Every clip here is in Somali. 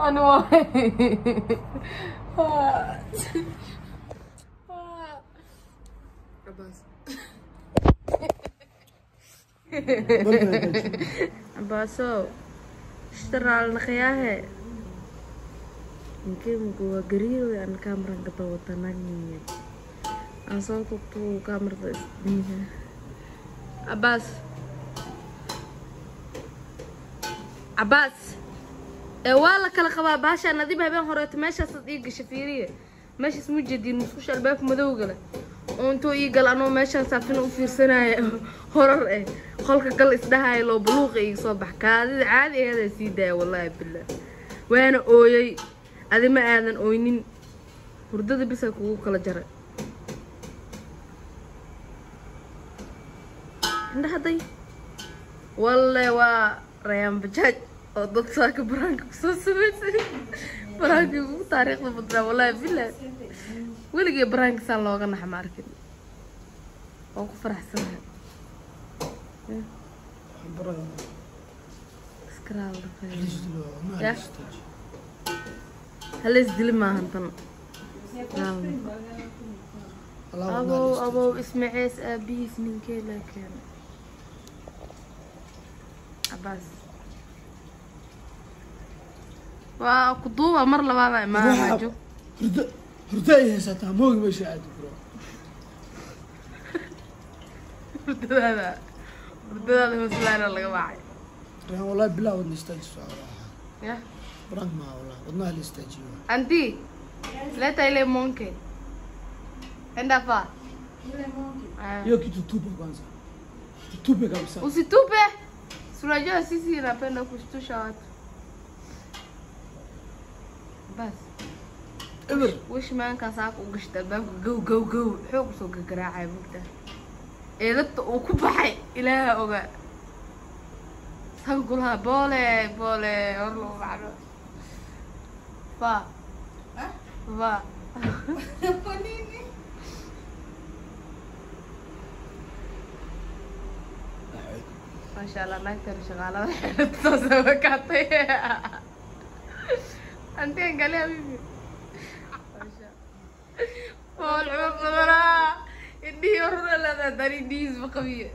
Ani waay. Cabaas. Cabaasow, ishtaraal naqyaahe. Ninkey muku waa gariiroy aan kaamaran ka dawata naagniya. Aan soo tugtuu kaamarada isdhiiga. Cabaas. Cabaas. Ee waa la kala qabaa baasha nadiib habeen horeeto meeshaasaad ii gasha fiiriye. Meeshaas mu jeediin musqusha albaabka madowga leh. Oo intuu ii gal anoo meeshaan saafina u fiirsanaya horar eh qolka gal isdhahaya loo buluuqa iga soo bax kaadida caadi aheedaa sii daaya wallaahi billah. Waana ooyay adi ma aadan ooynin hurdada bisa kugu kala jaray. Indhaha day walle waa Rayaan Bajaaj oo dad saaka baraanka kusoo samaysay baraankii ugu taariikhda badnaa wallaahi billah. Weligay baraanka saan looga naxa ma arkin. Waan ku faraxsanahay. Iskaraal dhaqay. Hala isdili maahan tan. Abow abow ismaciis aabihiis ninkee laa keenay. Cabaas. Waa ku duuba mar labaad imaanaa joog. Hurdo ay haysataa moogi meesha aadi bro. Hurdadaada hurdadaada hoslaana laga wacay. Rayaan wallahi bilaa wadna istaajiso. Ya Brank ma wallahi wadnaha la istaajiyo. Anti, leta ile monke. Enda fa. Hiyo kitu tupe kwanza. Tupe kabisa. Usitupe. Si unajua sisi napenda kushtusha watu. Bas. Eber. Wish maanka saaka u gashtay albaabka gow gow gow xoog usoo gagaraacay mugta. Eedabta uu ku baxay ilaaha ogaa. San kulaha boole boole hor lagu bacdo. Fa. Fa. Kwa nini? Maasha Allah naagtan shaqaalada xirata soo wakaatay. Anti angalia bibi. Maasha. Fool xumo badanaa. Indhihii horuna leedahay haddana indhihiis ma qabiye.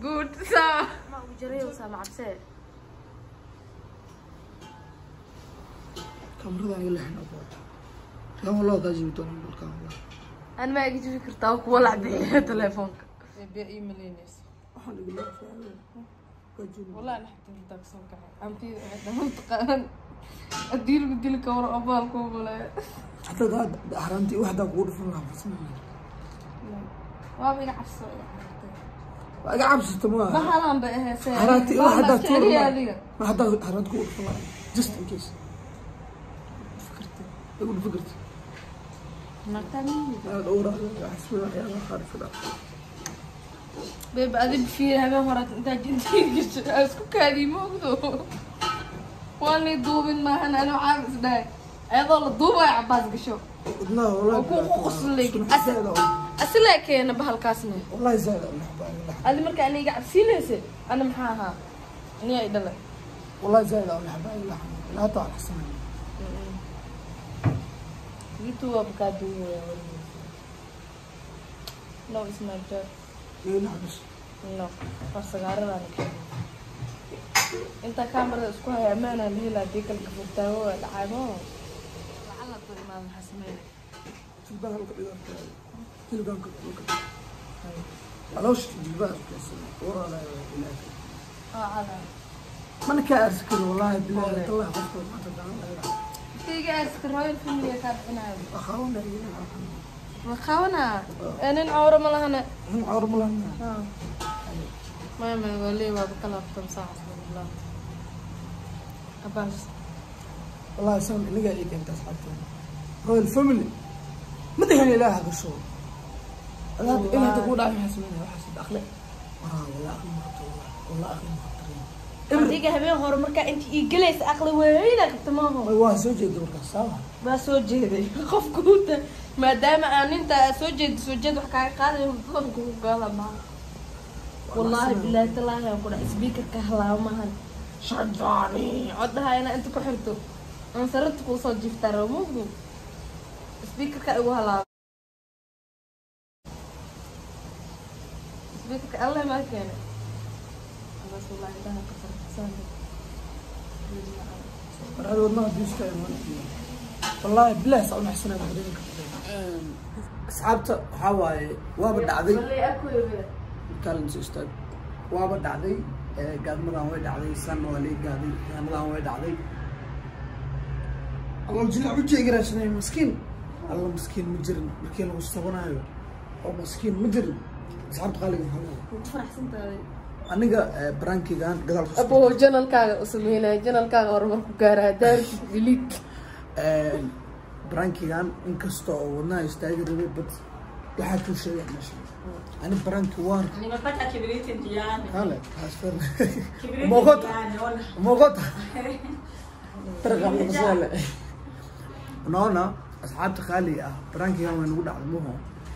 Good saa. Ma ugu jaray saa ma cabsee. Kamarada iga leexin abo. Rayaan wallahi kaa jibi doonaa dhulkaan wallahi. An ma iga jibi kartaa kuwa lac bixiya telefoonka. Biyo ii malaynaysa. Waxaan iga leexin kaa jibi. والله أنا حتى بدك سوق عمتي عندما أدير بدي لك ورا أبالكم ولا Hataa hadaad xaraantii waxdaa kugu dhufan lahaa farsamada. ما بيقى عفسة Waa iga cabsata ما maaha. هلان بقى هسه Xaraantii wax haddaa tuur هذه ma haddaa xaraanti kugu dhufan lahaa just in case. Igu dhufan kartid. Aad ugu raacday xasbi waxyaalaha qaar iska dhaaf. بيبقى أدي في هذا مرات أنت جنتي أسكو كادي موجود وأنا دوبين ما أنا أنا عارف ده أيضا الدوبة يا عباس قشو Wadnaha wallahi. وكو قصلك أسلك أنا بهالكاسنة Wallahi zaaid aan naxbaa iga leexin. هذه مركا أنا قاعد سيلسة أنا محاها أنا أيضا Wallahi zaaid aan naxbaa iga leexin. Ilaa hataa waan xasanaya. YouTube kaa duubaya weligiis. No, it's my job. Iga naxbis. No, war sagaaradan keenay. Inta kaamarada isku haya amaana la helaa haddii kale kafurtaago waa dhacaymo. Lacala dad imaada maxaa sameynaya? Jilbaha dhulka dhigo. Jilbaha dhulka dhigo. Caloosha jilbaha isku keensan. Waraa laa ilaaha. Oo cadaa. Mana kaa aarsi karo wallahi billahi tallahi qofka maanta daan laga. Iga aarsi Royal Family kaa bixinayo. Akhaawna iyo akhaawna. Ma qaawana? Nin cawro ma lahana. Nin cawro ma lahana. Maya maya waa leey waaba ka laabtan saacad wallah. Abaas. Wallahi san inaga ii keenta asxaabteena. Royal Family. Madaxina ilaaha ka soo. Alaab in inta ku dhacay maxaa sameynaya waxaas aqli. Waraa wallahi aqli ma qabto wallahi. Wallahi aqli ma qabto. Adiga habeen hore markaa inta ii galaysa aqli weyna qabta maaho. Waa soo jeeday markaas sawa. Waa soo jeeday qofku inta maadaama aan inta soo jeedo soo jeed wax kaaga qaadayo hurdada kugu gaada maaha. Wallaahi bilaahi tallaahi aan ku dhahay speakerka halaabo maahan shadaani coddaha inaa inta ku xirto aan sararta kuu soo jiiftaa rabo mugdu speakerka igu halaabo speakerka allah maa keenay bas wallaahi indhaha ka farxsan. War wadnaha diista wallaahi bilahi saa u naxsanaya muxdinka asxaabta. Waxaa waaye waaba dhacday kaalin soo istaag, waaba dhacday gaadmadan way dhacday, sanna waa laga gaaday, gaadmadan way dhacday. Alla jilaac u jeegaraashanay maskiin, alla maskiin ma jirin markii lagu sabanaayo oo maskiin ma jirin. Asxaabta qaaliga maxaa leedahay? Ku faraxsan tahay aniga brankigan gadaal ku abo janalkaaga u sameynaya, janalkaaga horumar ku gaaraa daarki delete. Brankigan inkasta oo wadnaha istaagi rabay, but waxaa kuu sheegay meesha ani branki waar Nimepata kibiriti njiani. Kale transfer. Kibiriti Umeokota? njiani, ona. Umeokota tarqa maqsale. Unaona asxaabta qaaliga ah, brankigan waa nagu dhacday muho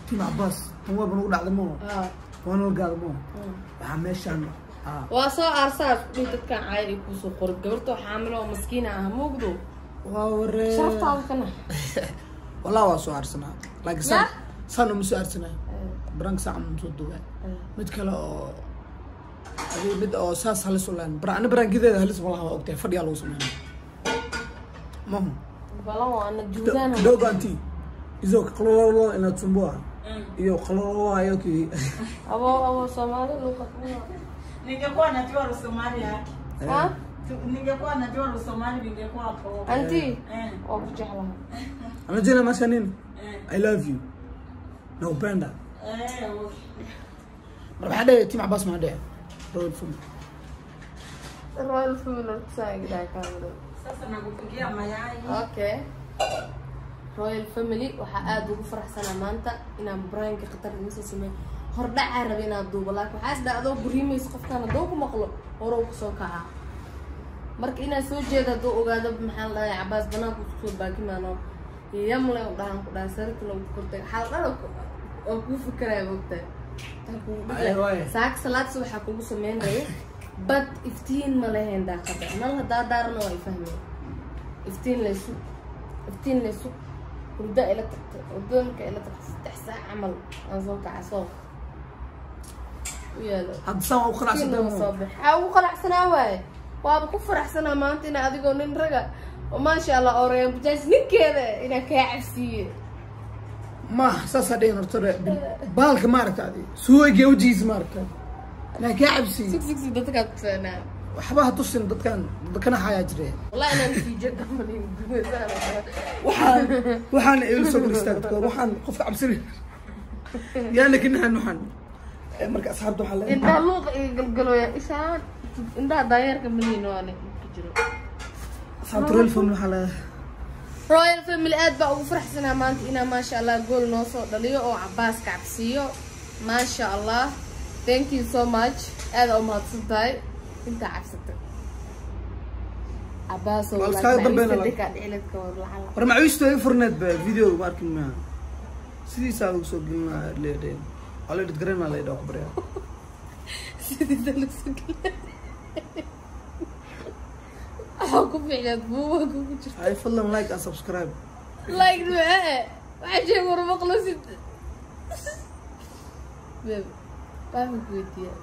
tim Cabaas, tan waaba nagu dhacday muho, waana la gaada muho. Waxaa meeshaan waa soo aarsaa isku dhihi dadkan caay ay kuusoo qorin gabartoo xaamilo oo maskiina ah mugdo waa waree sharaftaada kana. Wallah waa soo aarsanaa, laakiin saan saan uma soo aarsanaa brank saacan uma soo duubaa mid kale oo adiga mid oo saas halis u lahayn. Ani brankideeda halis ma laha, waa ogtahay, fadhiyaa lagu sameynaa mahu. Balan waana juudaan Kidogo anti hizo qalolo inatumbua hiyo qalolo hayo ki abo abo Soomaali luqad. Ningekuwa najua Rusomali yake. Ha. Ningekuwa najua Rusomali ningekuwa poa. Anti Eh. waa ku jeclahay. Anajina maasha nini? Eh. I love you, naupenda. Eh, okay. Marka maxaa dheh Tim Cabaas, maxaa dheh Royal Family? Royal Family saagdaa kaamiro. Sasa nakupikia mayai. Okay, Royal Family, waxaa aada ugu faraxsanaa maanta inaan branka khatar idin soo sameeyo. Hordhacaa raba inaad duubo, laakiin waxaa isdhaa adoo guriimayso qofkaan hadduu ku maqlo hore uu kusoo kacaa. Marka inaad soo jeeda hadduu ogaado maxaa la dhahay Cabaas banaanka kusoo baakimaano yamle u dhahan ku dhaha sarta lagu kortay xaal dhan oo kuu fikeraya mogtahay. Taa kugu Ay, waay. dhigay saaka salaadsi waxaa kugu sameyn rabay bad iftiin ma lahayn daaqada nal haddaa daarna waa i fahmeen iftiin laysu iftiin laysu hurda ila tagtay wadoonka ila tagtay 3 saac camal aan soo kaca soo u yaalo. Hadda saan waa u iftiin qanacsantahay lama soo mahu bax aa ugu qanacsanaa waaye, waaba ku faraxsanaa maanta inaa adigoo nin raga oo maasha Allah oo reer bujaaj ninkeeda inaa kaa cabsiiye. Ma saasaa dhihin horta baalka maaragta adi suuga wejigiisa maaragta anaa kaa cabsiiye. Sug sug sug, dadkaa kusanaa. Waxba ha tusin dadkan, dadkana xayaa jire. Wallahi inaan natiijo kamalin gumaysaa. Waxaan ilu soo kor istaagto waxaan qofka cabsinay yaana kinahan waxaan. Marka asxaabta waxaa leeyahay indhaha luuqa iga galgalooya ishaan indhaha daayeerka malihin waana ku jiro. Asxaabta Royal Family waxaa leeyahay Royal Family, aad baa ugu faraxsanaa maanta inaa maasha Allah gool noo soo dhaliyo oo Cabaas kacabsiiyo. Maasha Allah, thank you so much, aad aa umahadsan tahay intaa cabsatay Cabaas oo Waa iskaga dambeynaa dhiciladka war lacala. War macawiistu ay furneed ba video ma arkin maaha, sidiisaa lagu soo gelin lahaa leedheen waa la edit gareyn la idhaa ku baryaa. Sidiisa lagu gelin waxaa ku fiicnaad buuba kugu jirta. Hay fadlan like and subscribe. Like ducee waxaa sheeg war maqlasid babe, waxaan ku weydiiyaa.